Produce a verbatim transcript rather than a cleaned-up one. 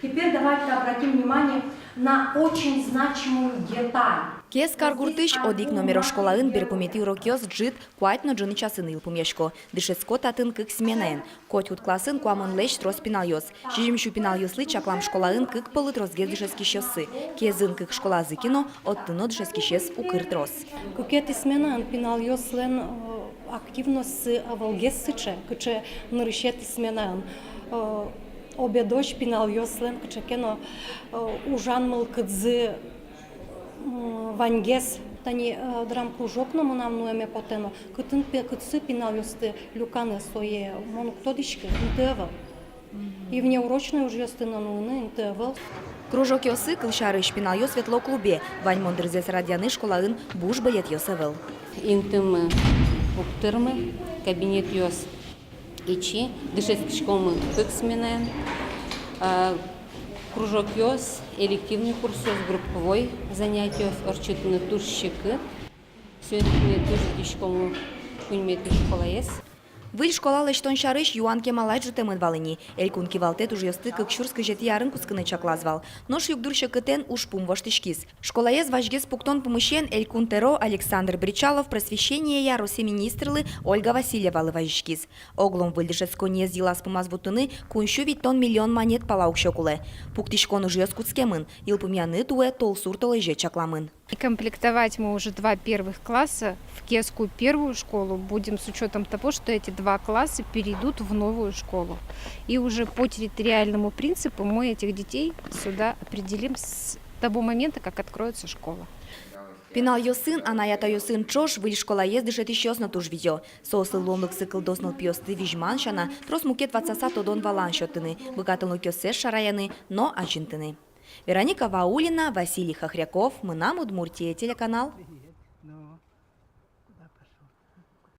Теперь давайте обратим внимание на очень значимую деталь. Кез каргуртысь одӥг номеро школаын берпуметӥ урокъёс ӝыт куать но ӝыны часын йылпумъясько. Дышетско татын кык сменаен. Котькуд классын куамынлэсь трос пиналъёс. Сизьым сю пиналъёслы чаклам школаын кык полы тросгес дышетскисьёссы. Кезын кык школазы ке но, отын но дышетскисез укыр трос. Кыкетӥ сменаын пиналъёслэн, э, активностьсы ӧвӧлгес сыӵе, кыӵе нырысетӥ сменаын. Э, обедозь пиналъёслэн кыӵе ке но, э, ужан мылкыдзы, м, ваньгес. Тани, э, драмкружок но мынам нуэме потэ но, кытын пи-, кытсы пиналъёсты люканы сое, мон уг тодӥськы, инты ӧвӧл. И внеурочной ужъёсты но нуыны инты ӧвӧл. Кружокъёсы, кылсярысь, пиналъёс ветло клубе. Ваньмон дырзэс радъяны школаын буш бӧлетъёс ӧвӧл. Интымы уг тырмы, кабинетъёс ичи, дышетскиськомы кык сменаен. А, кружокъёс, элективный курсъёс, групповой занятиос ортчытыны туж секыт. Соин ик ми туж витиськомы куиньметӥ школаез. Выль школа лэсьтон сярысь юан кемалась ӝутэмын вал ини. Элькун кивалтэт ужъёсты кык сюрс кызетӥ арын кутскыны чаклаз вал. Нош югдур секытэн ужпум воштӥськиз. Школаез вазьгес пуктон пумысен Элькун тӧро Александр Бречалов просвещениея Россиысь министрлы Ольга Васильевалы вазиськиз. Оглом выль дышетсконниез йылаз-пумаз вуттыны куинь сю витьтон миллион манет пала уксё кулэ. Пуктӥськон ужъёс кутскемын, йылпумъяны туэ толсур толэзе чакламын. И комплектовать мы уже два первых класса в Кезскую первую школу будем с учётом того, что эти два класса перейдут в новую школу. И уже по территориальному принципу мы этих детей сюда определим с того момента, как откроется школа. Пиналъёсын, анай-атайёсын ӵош выль школаез дышетӥсьёс но туж витё. Соослы луонлыксы кылдоз нылпиосты визьман сяна, трос мукет ватсаса тодон-валан сётыны, быгатонлыкъёссэс шараяны но азинтыны. Вероника Ваулина, Василий Хохряков, «Мынам Удмуртие» телеканал.